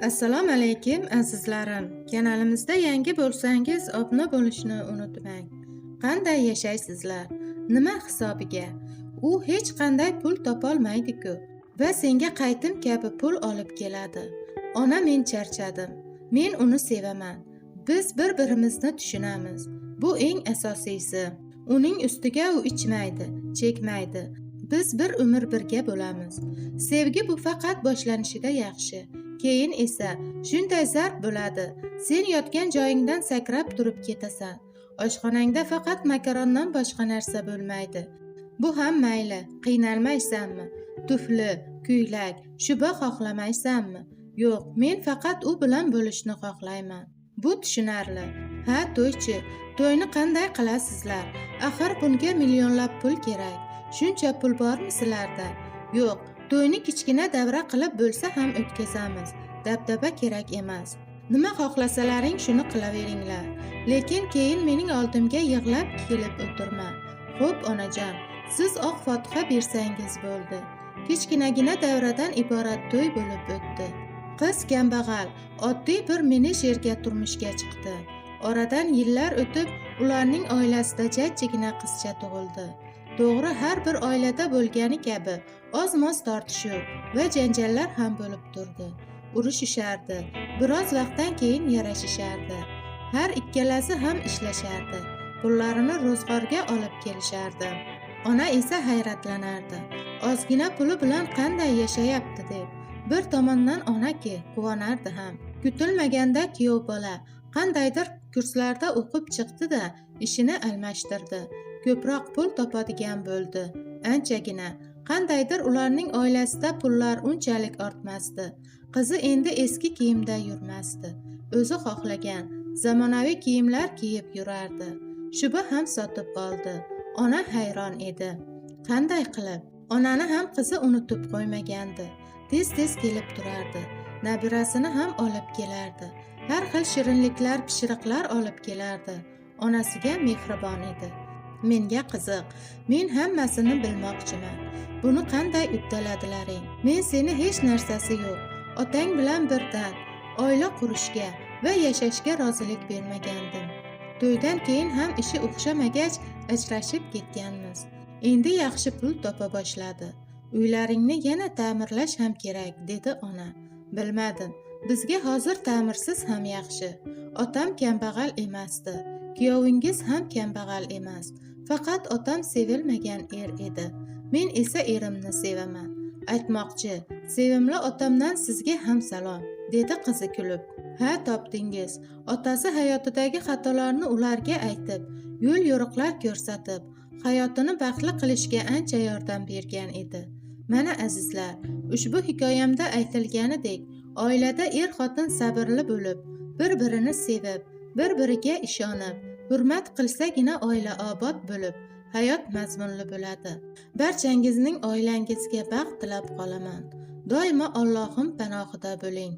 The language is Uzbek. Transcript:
Assalomu alaykum, azizlarim. Kanalimizda yangi bo'lsangiz, obuna bo'lishni unutmang. Qanday yashaysizlar? Nima hisobiga? U hech qanday pul topolmaydi-ku va senga qaytim kabi pul olib keladi. Ona, men charchadim. Men uni sevaman. Biz bir-birimizni tushunamiz. Bu eng asosiysi. Uning ustiga u ichmaydi, chekmaydi. Biz bir umr birga bo'lamiz. Sevgi bu faqat boshlanishida yaxshi. Keyin esa shunday zarb bo'ladi. Sen yotgan joyingdan sakrab turib ketasan. Oshxonangda faqat makarondan boshqa narsa bo'lmaydi. Bu ham mayli, qiynalmaysanmi? Tufli, ko'ylak, shuba xohlamaysanmi? Yo'q, men faqat u bilan bo'lishni xohlayman. Bu tushunarli. Ha, to'ychi, to'yni qanday qilasizlar? Axir bunga millionlab pul kerak. Shuncha pul bormi sizlarda? Yo'q, to'yni kichkina davra qilib bo'lsa ham o'tkazamiz. Dabdaba kerak emas. Nima xohlasalaring, shuni qilaveringlar. Lekin keyin mening oldimga yig'lab kelib o'tirma. Xo'p, onajon, siz oq fotiha bersangiz bo'ldi. Kichkinagina davradan iborat to'y bo'lib o'tdi. Qiz kambag'al, oddiy bir menejerga turmushga chiqdi. Oradan yillar o'tib, ularning oilasida jajjigina qizcha tug'ildi. To'g'ri, har bir oilada bo'lgani kabi oz-moz tortishuv va janjallar ham bo'lib turdi. Urushishardi. Biroz vaqtdan keyin yarashishardi. Har ikkalasi ham ishlashardi. Pullarini ro'zg'orga olib kelishardi. Ona esa hayratlanardi. Ozgina puli bilan qanday yashayapti deb. Bir tomondan onaki quvonardi ham. Kutilmaganda kuyov bola qandaydir kurslarda o'qib chiqdi-da, ishini almashtirdi. Ko'proq pul topadigan bo'ldi. Anchagina. Qandaydir ularning oilasida pullar unchalik ortmasdi. Qizi endi eski kiyimda yurmasdi. O'zi xohlagan zamonaviy kiyimlar kiyib yurardi. Shuba ham sotib oldi. Ona hayron edi. Qanday qilib? Onani ham qizi unutib qo'ymagandi. Tez-tez kelib turardi. Nabirasini ham olib kelardi. Har xil shirinliklar, pishiriqlar olib kelardi. Onasiga mehribon edi. Menga qiziq. Men hammasini bilmoqchiman. Buni qanday uddaladilaring? Men seni hech narsasi yo'q, otang bilan birdan oila qurishga va yashashga rozilik bermagandim. To'ydan keyin ham ishi o'xshamagach, ajrashib ketganmiz. Endi yaxshi pul topa boshladi. Uylaringni yana ta'mirlash ham kerak, dedi ona. Bilmadim. Bizga hozir ta'mirsiz ham yaxshi. Otam kambag'al emasdi. Kuyovingiz ham kambag'al emas. Faqat otam sevilmagan er edi. Men esa erimni sevaman. Aytmoqchi, sevimli otamdan sizga ham salom, dedi qizi kulib. Ha, topdingiz. Otasi hayotidagi xatolarni ularga aytib, yo'l yo'riqlar ko'rsatib, hayotini baxtli qilishga ancha yordam bergan edi. Mana, azizlar, ushbu hikoyamda aytilganidek, oilada er-xotin sabrli bo'lib, bir-birini sevib, bir-biriga ishonib, hurmat qilsagina oila obod bo'lib, hayot mazmunli bo'ladi. Barchangizning oilangizga baxt tilab qolaman. Doimo Allohim panohida bo'ling.